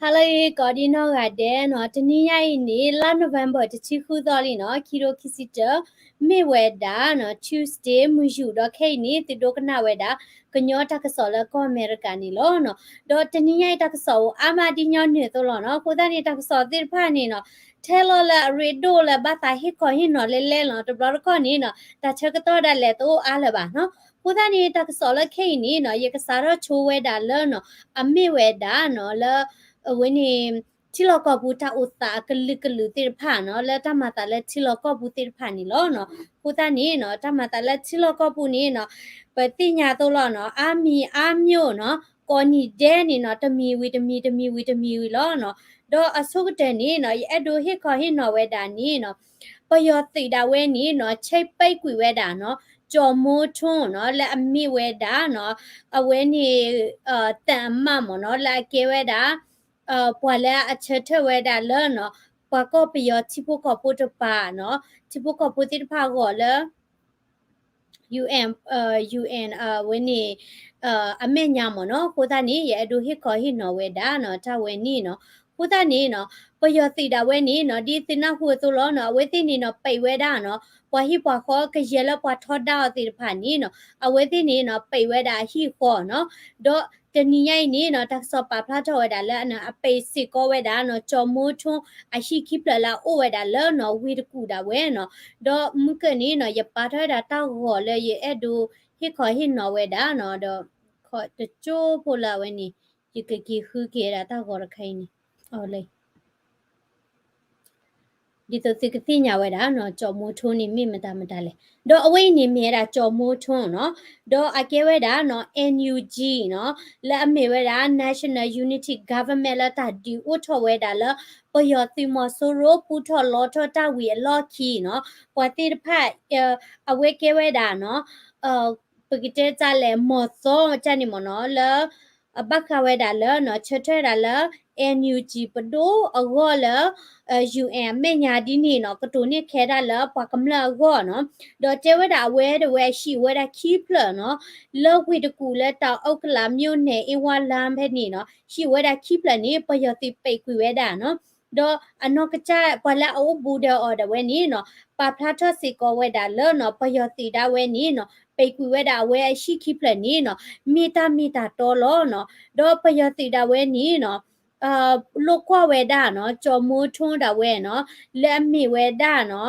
ဟါလၢအဂ့ၤ ကိးဒံနီၢ်ဂၤဒဲးနီၤ, တနံၤညါအံၤန့ၣ် လါ November တဆံဃုသီလံနီၤ, ခံကထိခံဆံတၢ, မ့ၢ်ဝဲဒၣ်နီၤ Tuesday မုၢ်ယူာ်ဒီးခဲအံၤန့ၣ် သုဒိကနၣ်ဝဲဒၣ် ကညီတၢ်ကစီၣ်လၢကီၢ်အမဲရကၤန့ၣ်လီၤနီၤ. ဒီးတနံၤညါအံၤတၢ်ကစီၣ်အိၣ်အါမးဒ်ညီနုၢ်အသိးလီၤနီၤ. အဃိသတးန့ၣ် တၢ်ကစီၣ်သ့ၣ်တဖၣ်န့ၣ်နီၤ ထဲလီၤလၢအရ့ဒိၣ်လၢဘၣ်သးဟ့ၣ်ခီဟ့ၣ်နီၤလဲလဲလီၤ. တဘျီတခီၣ်န့ၣ်နီၤ တၢ်ဆၢကတီၢ်ဒၣ်လဲာ်တအိၣ်အါလၢၤဘၣ်နီၤ. အဃိသတးန့ၣ် တၢ်ကစီၣ်လၢခဲအံၤန့ၣ်နီၤ ယကစးထီၣ်ဆိဝဲဒၣ်လၢနီၤ အမ့ၢ်ဝဲဒၣ်နီၤ လၢ အဝဲန့ၣ် ထံလီၢ်ကီၢ်ပူၤတၢ်အိၣ်သးအကလုာ်ကလုာ်သ့ၣ်တဖၣ်နီၤ, လၢတၢ်မၤသးလၢထံလီၢ်ကီၢ်ပူၤသ့ၣ်တဖၣ်န့ၣ်လီၤနီၤ. အဃိသတးန့ၣ်နီၤ တၢ်မၤသးလၢထံလီၢ်ကီၢ်ပူၤန့ၣ်နီၤ ပသ့ၣ်ညါသိးလီၤနီၤ အါမံၤအါမျိၣ်နီၤ ကိးနံၤဒဲးန့ၣ်နီၤ တမံၤဝံၤတမံၤ တမံၤဝံၤတမံၤဝံၤလီၤနီၤ. ဒီးအဆိကတၢၢ်န့ၣ်နီၤ ယအဲၣ်ဒိးဟ့ၣ်ခီဟ့ၣ်နီၤဝဲဒၣ်န့ၣ်နီၤ ပယီၤသုးဒၣ်ဝဲန့ၣ်နီၤ ချိတ်ပိတ်ကွံာ်ဝဲဒၣ်နီၤ ကၠီၤမိထွန်းနီၤ လၢအမ့ၢ်ဝဲဒၣ်နီၤ အဝဲန့ၣ် သံအမတ်မ့ၢ်နီၤ လၢအကဲဝဲဒၣ် ပှၤလၢအဆၢထၢၣ်ဝဲဒၣ်လၢနီၤ ပှၤကီၢ်ပယီၤထံဖိကီၢ်ဖိတပၤနီၤ ထံဖိကီၢ်ဖိသ့ၣ်တဖၣ်အဂီၢ်လၢ UN UN အဝဲန့ၣ် အမဲာ်ညါမ့ၢ်နီၤ. အဃိသတးန့ၣ် ယအဲၣ်ဒိးဟ့ၣ်ခီဟ့ၣ်နီၤဝဲဒၣ်နီၤ တၢ်ဝဲန့ၣ်နီၤ. အဃိသတးန့ၣ်နီၤ ပယီၤသုးဒၣ်ဝဲန့ၣ်နီၤ ဒ်သုနၢ်ဟူအသိးလီၤနီၤ အဝဲသ့ၣ်န့ၣ်နီၤ ပိတ်ဝဲဒၣ်နီၤ ပှၤဟံၣ်ပှၤဃီကယဲၢ်လၢပှၤထီဒါအီၤသ့ၣ်တဖၣ်န့ၣ်နီၤ အဝဲသ့ၣ်န့ၣ်နီၤ ပိတ်ဝဲဒၣ်အဟံၣ်အဃီနီၤ. ဒီးတနံၤညါအံၤန့ၣ်နီၤ တၢ်ကစီၣ်ပာ်ဖျါထီၣ်ဝဲဒၣ်လၢ အပိတ်စ့ၢ်ကီးဝဲဒၣ်နီၤ ကၠီၤမိထွန်းအဟံၣ်ခံဖျၢၣ်လၢအအိၣ်ဝဲဒၣ်လၢနီၤ ဝ့ၢ်တကူၣ်ဒၣ်ဝဲနီၤ. ဒီးမုၢ်ကၢၢ်န့ၣ်နီၤ ယပာ်ထီၣ်ဝဲဒၣ်တၢ်ဂီၤလၢယအဲၣ်ဒိးဟ့ၣ်ခီဟ့ၣ်နီၤဝဲဒၣ်နီၤ ဒီး ခီတကၠိဖိလၢအဝဲန့ၣ် ယကက့ၤဃုက့ၤဝဲဒၣ်တၢ်ဂီၤတခါအံၤန့ၣ် အီၤလၢ ဒ်သိးသုကသ့ၣ်ညါဝဲဒၣ်နီၤ ကၠီၤမိထွန်းန့ၣ်မ့ၢ်မတၤမတၤလဲၣ်. ဒီးအဝဲအံၤန့ၣ်မ့ၢ်ဝဲဒၣ်ကၠီၤမိထွန်းနီၤ ဒီးအကဲဝဲဒၣ်နီၤ NUG နီၤ လၢအမ့ၢ်ဝဲဒၣ် National Unity Government လၢတၢ်ဒုးအိၣ်ထီၣ်ဝဲဒၣ်လၢ ပယီၤသုးမီၤစိရိၤပူထီၣ်လီထီၣ်တၢ်ဝံၤအလီၢ်ခံနီၤ ပှၤသ့ၣ်တဖၣ် အဝဲကဲဝဲဒၣ်နီၤ ပကတဲတၢ်လဲၣ် မီၤသီတၢ်န့ၣ်မ့ၢ်နီၤ လၢ အဘၣ်ဃးဝဲဒၣ်လၢနီၤ ဆၢထၢၣ်ဝဲဒၣ်လၢ NUG ပဒိၣ်အဂီၢ်လၢ UN အမဲာ်ညါဒ်န့ၣ်နီၤ ကတိၤန့ၢ်ခဲတၢ်လၢပှၤကမျၢၢ်အဂီၢ်နီၤ. ဒီးတဲဝဲဒၣ်အဝဲဒၣ်ဝဲဟံၣ်ဝဲဒၣ်ခံဖျၢၣ်နီၤ လၢဝ့ၢ်တကူၣ်လၢတၢ်အူကလး မြို့နယ် အ့ဝါလါဖဲန့ၣ်နီၤ ဟံၣ်ဝဲဒၣ်ခံဖျၢၣ်န့ၣ် ပယီၤသုးပိတ်ကွံာ်ဝဲဒၣ်နီၤ. ဒီးအနီၢ်ကစၢ်ပှၤလၢအအိၣ်ဘူးဒီးအီၤဒၣ်ဝဲန့ၣ်နီၤ ပာ်ဖျါထီၣ်စ့ၢ်ကီးဝဲဒၣ်လၢနီၤ ပယီၤသုးဒၣ်ဝဲန့ၣ်နီၤ ပိတ်ကွံာ်ဝဲဒၣ်အဝဲအဟံၣ်ခံဖျၢၣ်န့ၣ်နီၤ မ့ၢ်တၢ်မ့ၢ်တၢ်တီလီၤနီၤ. ဒီးပယီၤသုးဒၣ်ဝဲန့ၣ်နီၤ လိာ်ကွၢ်ဝဲဒၣ်နီၤ ကၠီၤမိထွန်းဒၣ်ဝဲနီၤ လၢအမ့ၢ်ဝဲဒၣ်နီၤ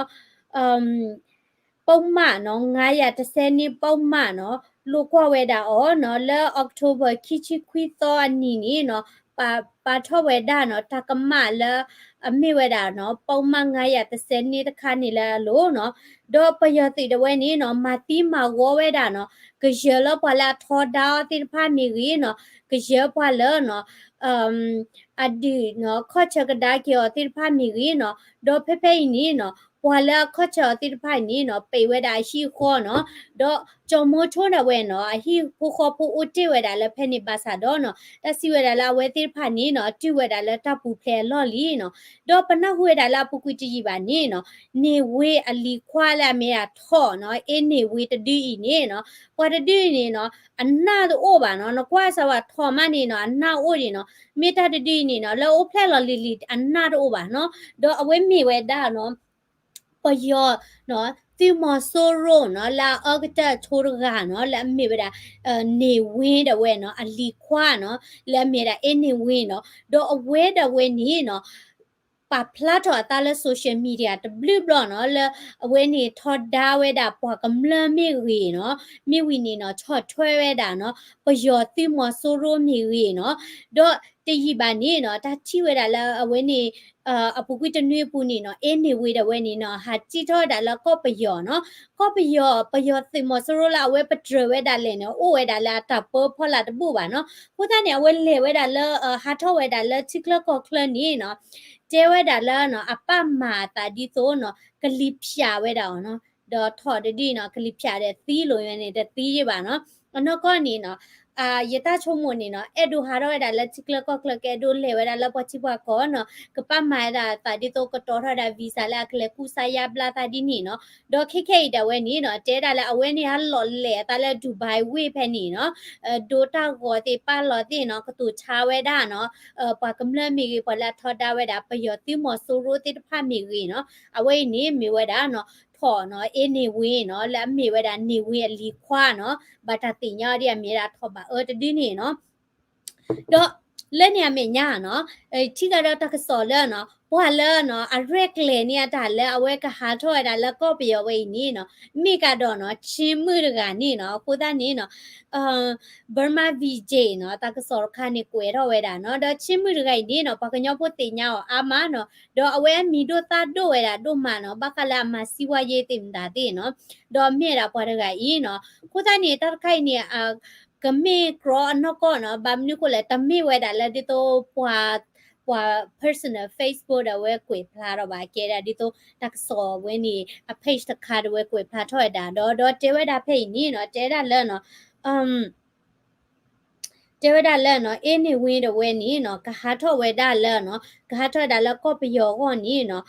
ပုဒ်မနီၤ ငါးရာတစ်ဆယ့်နှစ် ပုဒ်မနီၤ လိာ်ကွၢ်ဝဲဒၣ်အီၤနီၤ လၢ October ခံဆံခွံသီအနံၤန့ၣ်နီၤ ပာ်ဖျါထီၣ်ဝဲဒၣ်နီၤ တၢ်ကမၣ်လၢ အမ့ၢ်ဝဲဒၣ်နီၤ ပုဒ်မ ငါးရာတစ်ဆယ့်နှစ် တခါန့ၣ်လၢအလိၤနီၤ. ဒီးပယီၤသုးဒၣ်ဝဲန့ၣ်နီၤ မၤသံမၤဝီဝဲဒၣ်နီၤ ကယဲၢ်လၢပှၤလၢအထီဒါအီၤသ့ၣ်တဖၣ်မ့ၢ်ဂ့ၤနီၤ ကယဲၢ်ပှၤလၢနီၤ အဒုးနီၤ ခီၣ်ဆၢကဒါက့ၤအီၤသ့ၣ်တဖၣ်မ့ၢ်ဂ့ၤနီၤ ဒီးဖဲဖဲအံၤန့ၣ်နီၤ ပှၤလၢအခီၣ်ဆၢအီၤသ့ၣ်တဖၣ်အံၤန့ၣ်နီၤ ပိတ်ဝဲဒၣ်အဟံၣ်အဃီနီၤ. ဒီးကၠီၤမိထွန်းဒၣ်ဝဲနီၤ အဟံၣ်ဖိဃီဖိအိၣ်တ့ၢ်ဝဲဒၣ်လၢဖဲန့ၣ်ဘၣ်ဆၣ်ဒီးနီၤ တၢ်စံးဝဲဒၣ်လၢအဝဲသ့ၣ်တဖၣ်န့ၣ်နီၤ တုၤဝဲဒၣ်လၢတၢ်ပူၤဖျဲးအလီၢ်လံနီၤ. ဒီးပနၢ်ဟူဝဲဒၣ်လၢအပူၤကွံာ်တယံာ်ဘၣ်န့ၣ်နီၤ နေဝင်းအလံၤခွါလၢအမ့ၢ်ဒၣ်ထီၣ်နီၤ အ့ၣ် နေဝင်း တဒုအံၤန့ၣ်နီၤ ပှၤတဒုအံၤန့ၣ်နီၤ အနၢ်တအိၣ်ဘၣ်နီၤ နကွၢ်စၢၤဝဲထီၣ်မးန့ၣ်နီၤ အနၢ်အိၣ်ဒံးနီၤ မ့ၢ်တၢ်တဒုအံၤန့ၣ်နီၤ လၢအအိၣ်ဖျဲၣ်လီၤလံၤလံၤ အနၢ်တအိၣ်ဘၣ်နီၤ. ဒီးအဝဲမ့ၢ်ဝဲဒၣ်နီၤ ပယီၤနီၤ သုးမီၤစိရိၤနီၤ လၢအအၢကတၢၢ်အဆိတဂၤနီၤ လၢအမ့ၢ်ဝဲဒၣ် နေဝင်းဒၣ်ဝဲနီၤ အလံၤခွါနီၤ လၢအမ့ၢ်ဝဲဒၣ် အ့ၣ် နေဝင်းနီၤ ဒီးအဝဲဒၣ်ဝဲန့ၣ်နီၤ ပာ်ဖျါထီၣ်အသးလၢ social media တဘျုးဘျီနီၤ လၢအဝဲန့ၣ်ထီဒါဝဲဒၣ်ပှၤကမျၢၢ်မ့ၢ်ဂ့ၤနီၤ မ့ၢ်ဝံၤန့ၣ်နီၤ ဆီၣ်ထွဲဝဲဒၣ်နီၤ ပယီၤသုးမီၤစိရိၤမ့ၢ်ဂ့ၤနီၤ ဒီးတယံာ်ဘၣ်န့ၣ်နီၤ တၢ်ထံၣ်ဝဲဒၣ်လၢအဝဲန့ၣ် အပူၤကွံာ်တနွံအပူၤန့ၣ်နီၤ အ့ၣ် နေဝင်း ဒၣ်ဝဲန့ၣ်နီၤ ဟးစံၣ်ထီၣ်ဝဲဒၣ်လၢကီၢ်ပယီၤနီၤ ကီၢ်ပယီၤ ပယီၤသုးမီၤစိရိၤလၢအဝဲပတြၢၤဝဲဒၣ်လဲာ်န့ၣ် အိၣ်ဝဲဒၣ်လၢအတၢ်ပၢဖီလာ်တဘူၣ်ဘၣ်နီၤ အဃိသတးန့ၣ် အဝဲလဲၤဝဲဒၣ်လၢ ဟးထီၣ်ဝဲဒၣ်လၢထံချၢကီၢ်ချၢန့ၣ်နီၤ တဲဝဲဒၣ်လၢနီၤ အပၢ်မၤအသးဒ်သိးနီၤ ကလံၤဖၠးဝဲဒၣ်အီၤနီၤ ဒီးထီၣ်တဒုနီၤ ကလံၤဖၠးဒီးသံလိာ်ဝဲန့ၣ် တသံယ့ၢ်ဘၣ်နီၤ အနီၢ်ကီၢ်န့ၣ်နီၤ ယတၢ်ဆိကမိၣ်န့ၣ်နီၤ အဲၣ်ဒိးဟးထီၣ်ဝဲဒၣ်လၢထံချၢကီၢ်ချၢ ကအဲၣ်ဒိးလဲၤဝဲဒၣ်လၢပှၤထံပှၤကီၢ်နီၤ ကပာ်မၤဝဲဒၣ်သးဒ်သိးကတီၤထီၣ်ဝဲဒၣ် visa လၢအကလဲၤကူစါယါဘျါသးဒ်န့ၣ်နီၤ ဒီးခဲခဲအံၤဒၣ်ဝဲန့ၣ်နီၤ တဲဒၣ်လၢအဝဲန့ၣ်ဟးလီၤလဲၤအသးလၢ Dubai ဝ့ၢ်ဖဲန့ၣ်နီၤ ဒိတၢ်ဂီၤသ့ၣ်ပာ်လီၤသ့ၣ်နီၤ ကတိၤဆါဝဲဒၣ်နီၤ ပှၤကမျၢၢ်မ့ၢ်ဂ့ၤ ပှၤလၢအထီဒါဝဲဒၣ် ပယီၤသုးမီၤစိရိၤသ့ၣ်တဖၣ်မ့ၢ်ဂ့ၤနီၤ အဝဲအံၤန့ၣ်မ့ၢ်ဝဲဒၣ်နီၤ ထီၣ်နီၤ အ့န့ၢ်ဝ့နီၤ လၢအမ့ၢ်ဝဲဒၣ်န့ၢ်ဝ့အလံၤခွါနီၤ ဘၣ်တၢ်သ့ၣ်ညါအီၤဒ်အမ့ၢ်ဒၣ်ထီၣ်ဘၣ်အၢတဒုန့ၣ်နီၤ ဒီးလၢန့ၣ်အမဲာ်ညါနီၤ ထံဂၤဒီးတၢ်ကစီၣ်လၢနီၤ ပှၤလၢနီၤအရဲၣ်ကျဲၤန့ၢ်အတၢ်လၢအဝဲကဟးထီၣ်ဝဲဒၣ်လၢကီၢ်ပယီၤဝဲအံၤန့ၣ်နီၤ မ့ၢ်ကဒီးနီၤ ချင်းမုၣ်တဂၤန့ၣ်နီၤ အဃိသတးန့ၣ်နီၤ Burma Vijay နီၤ တၢ်ကစီၣ်တခါန့ၣ်ကွဲးထီၣ်ဝဲဒၣ်နီၤ ဒီးချင်းမုၣ်တဂၤအံၤန့ၣ်နီၤ ပှၤကညီဖိသ့ၣ်ညါအီၤအါမးနီၤ ဒီးအဝဲအမံၤဒိၣ်သၣ်ဒိၣ်ဝဲဒၣ်ဒိၣ်မးနီၤ ဘၣ်ဃးလၢအမၤစံးဝဲယ့သ့ၣ်မတၤသ့ၣ်နီၤ ဒီးမ့ၢ်ဝဲဒၣ်ပှၤတဂၤအံၤနီၤ အဃိသတးန့ၣ် တၢ်တခါအံၤန့ၣ် ကမ့ၢ်ကြီအနီၢ်ကီၢ်နီၤ ဘၣ်မနုၤဃိလဲၣ် တမ့ၢ်ဝဲဒၣ်လၢဒ်သိးပှၤ ပှၤ personal Facebook ဒီးအဝဲကွဲးဖျါထီၣ်ဘၣ် ကဲဒၣ်ဒ်သိးတၢ်ကစီၣ်ဝဲန့ၣ် အ page တခါဒီးအဝဲကွဲးဖျါထီၣ်ဝဲဒၣ်ဒီး ဒီးတဲဝဲဒၣ်ဖဲအံၤန့ၣ်နီၤ တဲဒၣ်လၢနီၤ တဲဝဲဒၣ်လၢနီၤ အ့န့ၢ်ဝ့ဒီးဝဲန့ၣ်နီၤ ကဟးထီၣ်ဝဲဒၣ်လၢနီၤ ကဟးထီၣ်ဝဲဒၣ်လၢကီၢ်ပယီၤအဂီၢ်န့ၣ်နီၤ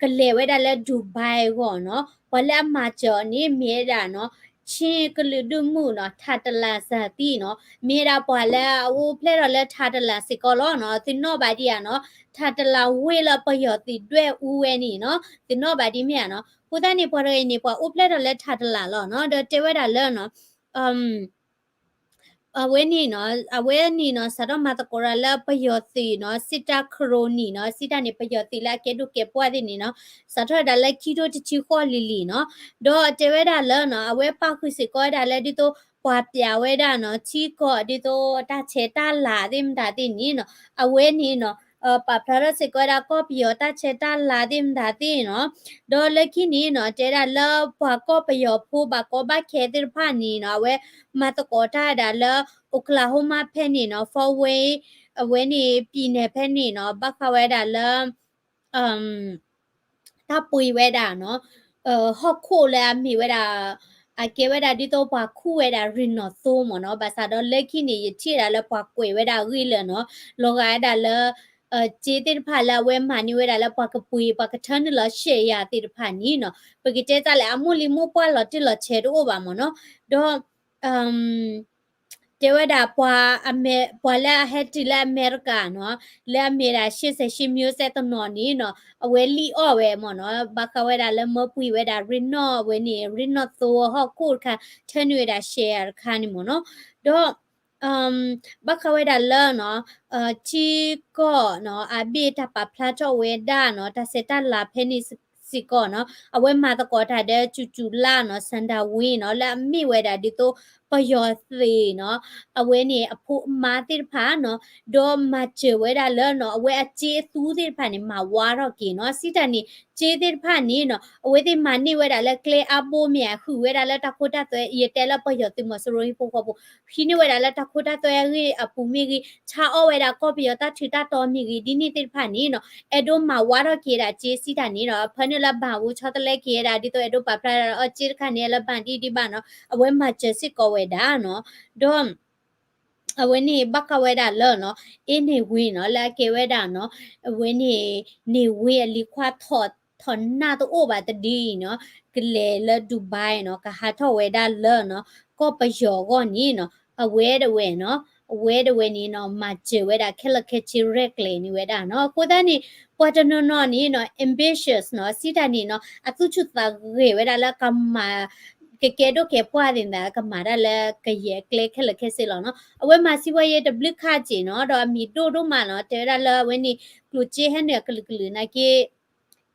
ကလဲၤဝဲဒၣ်လၢ Dubai အဂီၢ်နီၤ ပှၤလၢအမၤစၢၤအီၤန့ၣ် မ့ၢ်ဝဲဒၣ်နီၤ ချင်းကလုာ်ဒုးမုၣ်နီၤ ထးတလးစၤသံနီၤ မ့ၢ်ဝဲဒၣ်ပှၤလၢအအိၣ်ဖျဲၣ်ထီၣ်လၢထးတလးစ့ၢ်ကီးလီၤနီၤ သုနီၣ်ဘၣ်ဒံးဧါနီၤ ထးတလးဝ့ၢ်လၢပယီၤသုးဒွဲၣ်အူဝဲန့ၣ်နီၤ သုနီၣ်ဘၣ်ဒံးမ့ၢ်ဧါနီၤ အဃိသတးန့ၣ် ပှၤတဂၤအံၤန့ၣ် ပှၤအိၣ်ဖျဲၣ်ထီၣ်လၢထးတလးလီၤနီၤ ဒီးတဲဝဲဒၣ်လၢနီၤ အဝဲန့ၣ်နီၤ အဝဲန့ၣ်နီၤ စးထီၣ်မၤသကိးတၢ်လၢပယီၤသုးနီၤ စစ်တပ်ခရိုနီနီၤ စံးတၢ်န့ၣ် ပယီၤသုးလၢအကဲဒိၣ်ကဲပှၢ်သ့ၣ်န့ၣ်နီၤ စးထီၣ်ဝဲဒၣ်လၢခံထိတဆံဃိးလံၤလံၤနီၤ ဒီးတဲဝဲဒၣ်လၢနီၤ အဝဲပာ်ဃုာ်စ့ၢ်ကီးဝဲဒၣ်လၢဒ်သိး ပှၤပျးဝဲဒၣ်နီၤ ထံကီၢ်ဒ်သိးတၢ်ဆဲးတၢ်လၤသ့ၣ်မတၤသ့ၣ်န့ၣ်နီၤ အဝဲန့ၣ်နီၤ ပာ်ဖျါထီၣ်စ့ၢ်ကီးဝဲဒၣ်ကီၢ်ပယီၤတၢ်ဆဲးတၢ်လၤသ့ၣ်မတၤသ့ၣ်နီၤ ဒီးလၢခံန့ၣ်နီၤ တဲဒၣ်လၢပှၤကီၢ်ပယီၤဖိဘၣ်ကီဘၣ်ခဲသ့ၣ်တဖၣ်န့ၣ်နီၤ အဝဲမၤသကိးတၢ်ဝဲဒၣ်လၢ Oklahoma ဖဲန့ၣ်နီၤ Fort Wayne အဝဲန့ၣ် ပြည်နယ် ဖဲန့ၣ်နီၤ ဘၣ်ဃးဝဲဒၣ်လၢ တၢ်ပှ့ၤဝဲဒၣ်နီၤ ဟီၣ်ခိၣ်လၢအမ့ၢ်ဝဲဒၣ် အကဲဝဲဒၣ်ဒ်သိးပှၤခူၣ်ဝဲဒၣ်ရ့ၣ်နီၣ်သိမ့ၢ်နီၤ ဘၣ်ဆၣ်ဒီးလၢခံန့ၣ် ယထံၣ်ဝဲဒၣ်လၢပှၤကွဲးဝဲဒၣ်အဂ့ၢ်လၢာ်နီၤ လီၤဂာ်ဝဲဒၣ်လၢ စ့သ့ၣ်တဖၣ်လၢအဝဲမၤန့ၢ်ဝဲဒၣ်လၢပှၤကပှ့ၤ ပှၤကထၢနုာ်လီၤရှဲယၤသ့ၣ်တဖၣ်န့ၣ်နီၤ ပကတဲတၢ်လဲၣ် အမိၢ်လံၤမိၢ်ပှၢ်လီၤတံၢ်လီၤဆဲးတအိၣ်ဘၣ်မ့ၢ်နီၤ ဒီး တဲဝဲဒၣ်ပှၤ ပှၤလၢအဟဲတုၤလၢအမဲရကၤနီၤ လၢအမ့ၢ်ဒၣ်ရှ့ၣ်စဲးရှ့ၣ် မျိုးဆက် တနီၤန့ၣ်နီၤ အဝဲလံၣ်အီၣ်ဝဲမ့ၢ်နီၤ ဘၣ်ဃးဝဲဒၣ်လၢမၢပှ့ၤဝဲဒၣ်ရ့ၣ်နီၣ်အဝဲန့ၣ် ရ့ၣ်နီၣ်သိဟီၣ်ခိၣ်တခါ ထၢနုာ်ဝဲဒၣ်ရှဲယၤတခါန့ၣ်မ့ၢ်နီၤ ဒီး ဘၣ်ဃးဝဲဒၣ်လၢနီၤ ထံကီၢ်နီၤ အဘ့ၣ်တၢ်ပာ်ဖျါထီၣ်ဝဲဒၣ်နီၤ တၢ်ဆဲးတၢ်လၤဖဲန့ၣ်စ့ၢ်ကီးနီၤ အဝဲမၤသကိးတၢ်ဒီး စူးစူးလၢ်နီၤ စၣ်ဒၤဝ့နီၤ လၢအမ့ၢ်ဝဲဒၣ်ဒ်သိး ပယီၤသုးနီၤ အဝဲန့ၣ်အဖိအမါသ့ၣ်တဖၣ်နီၤ ဒီးမၤစၢၤဝဲဒၣ်လၢနီၤ အဝဲအစ့အသူသ့ၣ်တဖၣ်န့ၣ် မၤဝါထီၣ်က့ၤနီၤ စံးတၢ်န့ၣ် စ့သ့ၣ်တဖၣ်န့ၣ်နီၤ အဝဲသ့ၣ်မၤန့ၢ်ဝဲဒၣ်လၢကျဲအါဘိမ့ၢ်ဧါ ဃုာ်ဝဲဒၣ်လၢတၢ်ခိတၢ်သွဲ ယတဲလၢပယီၤသုးမီၤစိရိၤဟံၣ်ဖိဃီဖိ ဟံးန့ၢ်ဝဲဒၣ်လၢတၢ်ခိတၢ်သွဲအဂ့ၢ်အပူၤမ့ၢ်ဂ့ၤ ဆါအီၣ်ဝဲဒၣ်ကီၢ်ပယီၤတၢ်ထူးတၢ်တီၤမ့ၢ်ဂ့ၤ ဒ်န့ၣ်သ့ၣ်တဖၣ်န့ၣ်နီၤ အဲၣ်ဒိးမၤဝါထီၣ်က့ၤဒၣ်စ့စံးတၢ်န့ၣ်နီၤ ဖၢနုာ်လၢဘၣ်ဝဲဆီတလဲက့ၤဝဲဒၣ် ဒ်သိးအဲၣ်ဒိးပာ်ဖျါဒၣ်အီၤစ့တခါန့ၣ် လၢဘၣ်ဒံးဒံးဘၣ်နီၤ အဝဲမၤစၢၤစ့ၢ်ကီးဝဲဒၣ်နီၤ ဒီး အဝဲန့ၣ်ဘၣ်ဃးဝဲဒၣ်လၢနီၤ အ့န့ၢ်ဝ့နီၤ လၢအကဲဝဲဒၣ်နီၤ အဝဲန့ၣ် န့ၢ်ဝ့အလံၤခွါထီၣ် ထီၣ်နၢ်တအိၣ်ဘၣ်တဒုအံၤနီၤ ကလဲၤလၢ Dubai နီၤ ကဟးထီၣ်ဝဲဒၣ်လၢနီၤ ကီၢ်ပယီၤအဂီၢ်န့ၣ်နီၤ အဝဲဒၣ်ဝဲနီၤ အဝဲဒၣ်ဝဲန့ၣ်နီၤ မၤစၢၤဝဲဒၣ်ခဲလၢာ်ခဲဆ့ရဲၣ်ကျဲၤန့ၢ်ဝဲဒၣ်နီၤ အဃိသတးန့ၣ် ပှၤတနီၤနီၤန့ၣ်နီၤ ambitious နီၤ စံးတၢ်န့ၣ်နီၤ အသူၣ်ဆူၣ်သးဂဲၤဝဲဒၣ်လၢကမၤ ကကဲဒိၣ်ကဲပှၢ်သ့ၣ်မတၤ ကမၤတၢ်လၢကယဲၢ်ကျဲခဲလၢာ်ခဲဆ့လီၤနီၤ အဝဲမၤစံးဝဲယဲတဘျုးခါစ့ၢ်နီၤ ဒီးအမံၤဒိၣ်ဒိၣ်မးနီၤ တဲဝဲဒၣ်လၢအဝဲန့ၣ် ကျိၣ်စ့ဟဲနုာ်အကလုာ်ကလုာ်နာ်က့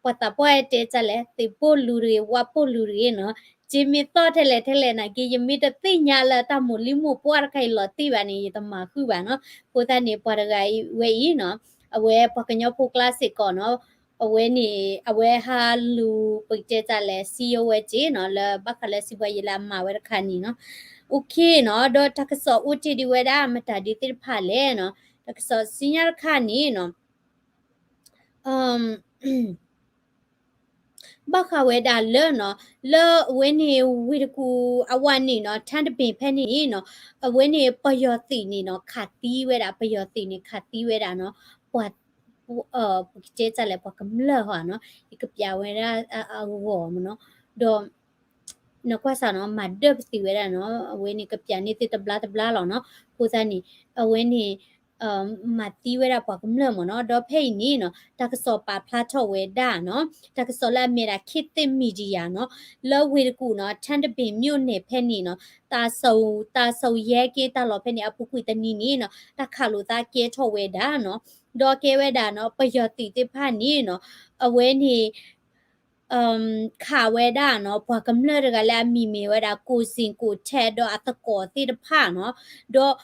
ပှၤသးပှၢ်တဲတၢ်လဲၣ် သ့ၣ်ပိၢ်လူၤတဂ့ၤ ဝၣ်ပိၢ်လူၤတဂ့ၤနီၤ စ့မ့ၢ်သီၣ်ထဲလဲၣ်ထဲလဲၣ်နာ်က့ ယမ့ၢ်တသ့ၣ်ညါလၢတၢ်မိၢ်လံမိၢ်ပှၢ်တခါအံၤလီၤတံၢ်ဘၣ်န့ၣ် ယတမၤဃုာ်ဘၣ်နီၤ အဃိသတးန့ၣ် ပှၤတဂၤဝဲအံၤနီၤ အဝဲပှၤကညီဖိကျါစ့ၢ်ကီးနီၤ အဝဲန့ၣ် အဝဲဟးလူၤ ပကတဲတၢ်လဲၣ် စံယိဝဲစ့ၢ်နီၤ လၢဘၣ်ဃးလၢစံးဘှါယဲလၢအမၤဝဲတခါန့ၣ်နီၤ okay နီၤ ဒီးတၢ်ကစီၣ်အိၣ်တ့ၢ်ဒံးဝဲဒၣ်မတၤဒုးသ့ၣ်တဖၣ်လဲၣ်နီၤ တၢ်ကစီၣ်ဆူညါတခါန့ၣ်နီၤ အမ် အ ဘၣ်ဃးဝဲဒၣ်လၢနီၤ လၢအဝဲန့ၣ်ဝ့ၢ်တကူၣ်အဝၤန့ၣ်နီၤ ထၣ်တဘ့ၣ်ဖဲန့ၣ်နီၤ အဝဲန့ၣ်ပယီၤသုးန့ၣ်နီၤ ခးသံဝဲဒၣ် ပယီၤသုးန့ၣ်ခးသံဝဲဒၣ်နီၤ ပှၤ ပကတဲတၢ်လဲၣ် ပှၤကမျၢၢ်ဟီနီၤ ယကပျးဝဲဒၣ်အဂီၢ်မ့ၢ်နီၤ ဒီး နကွၢ်စ့ၢ်နီၤ မၤဒၢၣ်ပသံးဝဲဒၣ်နီၤ အဝဲန့ၣ်ကပျးန့ၢ်သုတဘျါတဘျါလီၤနီၤ အဃိသတးန့ၣ် အဝဲန့ၣ် မၤသံဝဲဒၣ်ပှၤကမျၢၢ်မ့ၢ်နီၤ ဒီးဖဲအံၤန့ၣ်နီၤ တၢ်ကစီၣ်ပာ်ဖျါထီၣ်ဝဲဒၣ်နီၤ တၢ်ကစီၣ်လၢအမ့ၢ်ဒၣ် ခေတ်သစ် Media နီၤ လၢဝ့ၢ်တကူၣ်နီၤ ထၣ်တဘ့ၣ် မြို့နယ် ဖဲန့ၣ်နီၤ တၢ်စူၤ တၢ်စူၤယဲက့တၢ်လီၢ်ဖဲန့ၣ် အပူၤကွံာ်တနံၤန့ၣ်နီၤ တၢ်ခးလိာ်သးကဲထီၣ်ဝဲဒၣ်နီၤ ဒီးကဲဝဲဒၣ်နီၤ ပယီၤသုးသ့ၣ်တဖၣ်န့ၣ်နီၤ အဝဲန့ၣ် ခးဝဲဒၣ်နီၤ ပှၤကမျၢၢ်တဂၤလၢအမံၤမ့ၢ်ဝဲဒၣ် ကိုစံကိုထက် ဒီးအသကိးသ့ၣ်တဖၣ်နီၤ ဒီး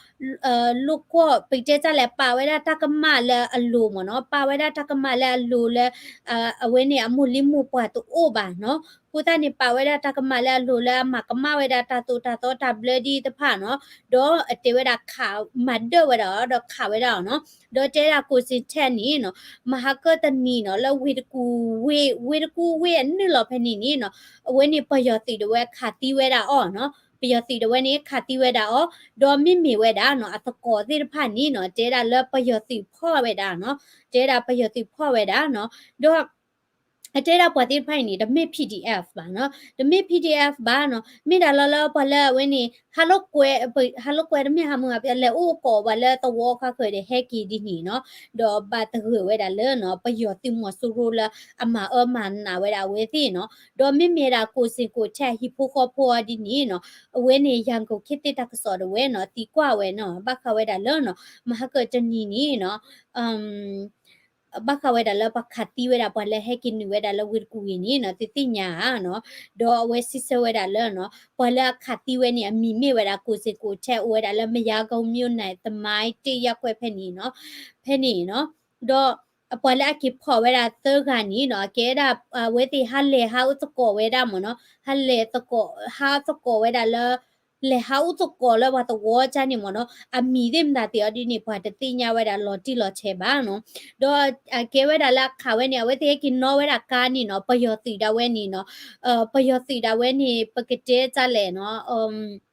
လိၣ်ကွီၢ် ပကတဲတၢ်လဲၣ် ပာ်ဝဲဒၣ်တၢ်ကမၣ်လၢအလိၤမ့ၢ်နီၤ ပာ်ဝဲဒၣ်တၢ်ကမၣ်လၢအလိၤလၢ အဝဲန့ၣ်အမိၢ်လံမိၢ်ပှၢ်တအိၣ်ဘၣ်နီၤ အဃိသတးန့ၣ် ပာ်ဝဲဒၣ်တၢ်ကမၣ်လၢအလိၤလၢအမၤကမၣ်ဝဲဒၣ်တၢ်သိၣ်တၢ်သီတၢ်ဘျၢဒ်တဖၣ်နီၤ ဒီးအတဲဝဲဒၣ်ခး မၤဒၢၣ်ဝဲဒၣ်အီၤ ဒီးခးဝဲဒၣ်အီၤနီၤ ဒီးတဲဒၣ် ကိုစံကိုထက် န့ၣ်နီၤ မဟါကၢၢ်တနံၤနီၤ လၢဝ့ၢ်တကူၣ်ဝ့ၢ် ဝ့ၢ်တကူၣ်ဝ့ၢ်အနုာ်လီၤဖဲန့ၣ်န့ၣ်နီၤ အဝဲန့ၣ်ပယီၤသုးဒၣ်ဝဲခးသံဝဲဒၣ်အီၤနီၤ ပယီၤသုးဒၣ်ဝဲန့ၣ် ခးသံဝဲဒၣ်အီၤ ဒီးမ့မ့ၢ်ဝဲဒၣ်နီၤ အသကိးသ့ၣ်တဖၣ်န့ၣ်နီၤ တဲဒၣ်လၢပယီၤသုးဖီၣ်ဝဲဒၣ်နီၤ တဲဒၣ်ပယီၤသုးဖီၣ်ဝဲဒၣ်နီၤ ဒီး အတဲဒၣ်ပှၤသ့ၣ်တဖၣ်အံၤန့ၣ် တမ့ၢ် PDF ဘၣ်နီၤ တမ့ၢ် PDF ဘၣ်နီၤ မ့ၢ်ဒၣ်လီၤလၢပှၤလၢအဝဲန့ၣ် ဟးလိာ်ကွဲ ဟးလိာ်ကွဲတမ့ၢ်ဟးမုၢ်ဟးပျဲ လဲၤအိၣ်ကိးပှၤလၢသဝီခါဃၢၤဒီးဟဲက့ၤဒ်န့ၣ်နီၤ ဒီးဘၣ်သဂၢၢ်ဝဲဒၣ်လၢနီၤ ပယီၤသုးမီၤစိရိၤလၢအမၤအၢမၤနးဝဲဒၣ်အဝဲသ့ၣ်နီၤ ဒီးမ့မ့ၢ်ဒၣ် ကိုစံကိုထက် ဟံၣ်ဖိဃီဖိအီၤဒ်န့ၣ်နီၤ အဝဲန့ၣ် ရန်ကုန်ခေတ်သစ် တၢ်ကစီၣ်ဒၣ်ဝဲနီၤ သံကွၢ်ဝဲနီၤ ဘၣ်ဃးဝဲဒၣ်လၢနီၤ မဟါကၢၢ်တနံၤန့ၣ်နီၤ ဘၣ်ဃးဝဲဒၣ်လၢပှၤခးသံဝဲဒၣ်ပှၤလၢဟဲက့ၤနုာ်ဝဲဒၣ်လၢဝ့ၢ်တကူၣ်အံၤန့ၣ်နီၤ သုသ့ၣ်ညါဧါနီၤ ဒီးအဝဲစံးဆၢဝဲဒၣ်လၢနီၤ ပှၤလၢအခးသံဝဲန့ၣ် အမံၤမ့ၢ်ဝဲဒၣ် ကိုစံကိုထက် အိၣ်ဝဲဒၣ်လၢ မရမ်းကုန်းမြို့နယ် သမိုင်းတစ်ရပ်ကွက် ဖဲန့ၣ်နီၤ ဖဲန့ၣ်နီၤ ဒီးအပှၤလၢအက့ၤဖီၣ်ဝဲဒၣ်သၢဂၤန့ၣ်နီၤ အကဲဒၣ် အဝဲသ့ၣ်ဟးလဲၤဟးအိၣ်သကိးဝဲဒၣ်မ့ၢ်နီၤ ဟးလဲၤသကိး ဟးသကိးဝဲဒၣ်လၢ လဲၤဟးအိၣ်သကိးလၢပှၤသဝီကါန့ၣ်မ့ၢ်နီၤ အမံၤသ့ၣ်မတၤသ့ၣ်အီၤဒ်န့ၣ် ပှၤတသ့ၣ်ညါဝဲဒၣ်လီၤတံၢ်လီၤဆဲးဘၣ်နီၤ ဒီးအကဲဝဲဒၣ်လၢအခးဝဲန့ၣ် အဝဲသ့ၣ်ဟဲက့ၤနီၣ်ဝဲဒၣ်ကါန့ၣ်နီၤ ပယီၤသုးဒၣ်ဝဲန့ၣ်နီၤ ပယီၤသုးဒၣ်ဝဲန့ၣ် ပကတဲတၢ်လဲၣ်နီၤ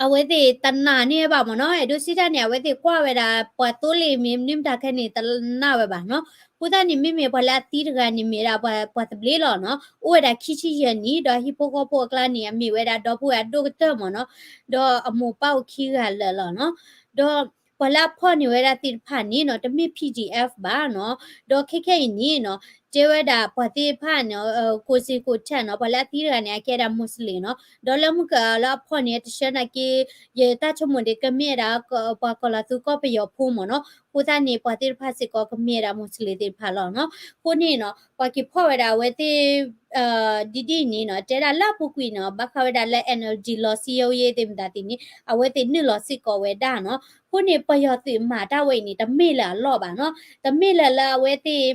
အဝဲသ့ၣ်တနာ်န့ၢ်ဘၣ်မ့ၢ်နီၤ အဲၣ်ဒိးစံးတၢ်န့ၣ် အဝဲသ့ၣ်ကွၢ်ဝဲဒၣ် ပှၤသိလ့ၣ်မ့ၢ်မနုၤမတၤခဲန့ၣ် တနာ်ဝဲဘၣ်နီၤ အဃိသတးန့ၣ် မ့မ့ၢ်ပှၤလၢအသံတဂၤန့ၣ် မ့ၢ်ဒၣ်ပှၤသဘျ့လီၤနီၤ အိၣ်ဝဲဒၣ်ခံဆံယဲၢ်နံၣ် ဒီးဟံၣ်ဖိဃီဖိအကျါန့ၣ် အမ့ၢ်ဝဲဒၣ်ဒီပုၢ်ဝဲၢ်အဒိၣ်ကတၢၢ်မ့ၢ်နီၤ ဒီးအမိၢ်ပၢ်အိၣ်ခံဂၤလၢာ်လီၤနီၤ ဒီးပှၤလၢအဖီၣ်န့ၢ်ဝဲဒၣ်သ့ၣ်တဖၣ်န့ၣ်နီၤ တမ့ၢ် PDF ဘၣ်နီၤ ဒီးခဲခဲအံၤန့ၣ်နီၤ တဲဝဲဒၣ်ပှၤသ့ၣ်တဖၣ်န့ၣ် ကိုစံကိုထက်နီၤ ပှၤလၢအသံတဂၤန့ၣ် အကဲဒၣ် Muslim နီၤ ဒီးလၢမုၢ်ကလၢအဖီၣ်န့ၣ် တဆှၢနာ်က့ ယတၢ်ဆိကမိၣ်ဒ်ကမ့ၢ်ဒၣ် ပှၤကီၢ်လီၤသူကီၢ်ပယီၤဖိမ့ၢ်နီၤ အဃိသတးန့ၣ် ပှၤသ့ၣ်တဖၣ်စ့ၢ်ကီးကမ့ၢ်ဝဲဒၣ် Muslim သ့ၣ်တဖၣ်လီၤနီၤ အဃိန့ၣ်နီၤ ပှၤက့ၤဖီၣ်ဝဲဒၣ်အဝဲသ့ၣ် ဒ်ဒ်အံၤန့ၣ်နီၤ တဲဒၣ်လၢအပူၤကွံာ်နီၤ ဘၣ်ဃးဝဲဒၣ်လၢ NLD လီၤစံယိယ့သ့ၣ်မတၤသ့ၣ်န့ၣ် အဝဲသ့ၣ်နုာ်လီၤစ့ၢ်ကီးဝဲဒၣ်နီၤ အဃိန့ၣ် ပယီၤသုးမၤတၢ်ဝဲအံၤန့ၣ် တမ့ၢ်လၢအလီၢ်ဘၣ်နီၤ တမ့ၢ်လၢလၢအဝဲသ့ၣ်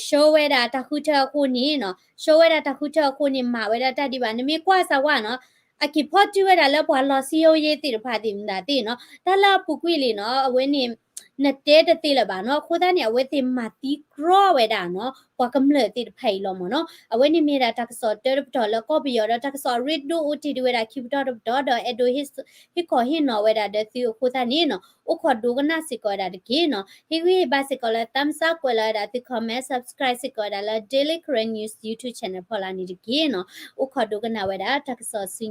ဆှၢဝဲဒၣ်တၢ်ဃုထၢအဃိန့ၣ်နီၤ ဆှၢဝဲဒၣ်တၢ်ဃုထၢအဃိန့ၣ် မၤဝဲဒၣ်တၢ်ဒံးဘၣ် နမ့ၢ်ကွၢ်စၢ်ဝဲနီၤ အက့ၤဖီၣ်တံၢ်ဝဲဒၣ်လၢပှၤလီၤစံယိယ့သ့ၣ်တဖၣ်သ့ၣ်မတၤသ့ၣ်နီၤ တၢ်လၢအပူၤကွံာ်လံနီၤ အဝဲန့ၣ် နတဲတသ့လၢၤဘၣ်နီၤ အဃိသတးန့ၣ် အဝဲသ့ၣ်မၤသံကြီဝဲဒၣ်နီၤ ပှၤကမျၢၢ်သ့ၣ်တဖၣ်အံၤလီၤမ့ၢ်နီၤ အဝဲန့ၣ်မ့ၢ်ဒၣ်တၢ်ကစီၣ်တၢတပတီၢ်လၢကီၢ်ပယီၤဒီး တၢ်ကစီၣ်အရ့ဒိၣ်အိၣ်တ့ၢ်ဒံးဝဲဒၣ်ခံပတီၢ်တပတီၢ် ဒီးအဲၣ်ဒိးဟ့ၣ်ခီၣ်ဟ့ၣ်နီၤဝဲဒၣ်ဒီးသုအဃိသတးန့ၣ်နီၤ အိၣ်ခိးဒိကနၣ်စ့ၢ်ကီးဝဲဒၣ်တက့ၢ်နီၤ ဟ့ၣ်ဂံၢ်ဟ့ၣ်ဘါစ့ၢ်ကီးလၢ thumbs up ကွဲးလီၤဝဲဒၣ်သု comment subscribe စ့ၢ်ကီးဝဲဒၣ်လၢ Daily Karen News YouTube channel ဖီလာ်န့ၣ်တက့ၢ်နီၤ အိၣ်ခိးဒိကနၣ်ဝဲဒၣ်တၢ်ကစီၣ်ဆူညါ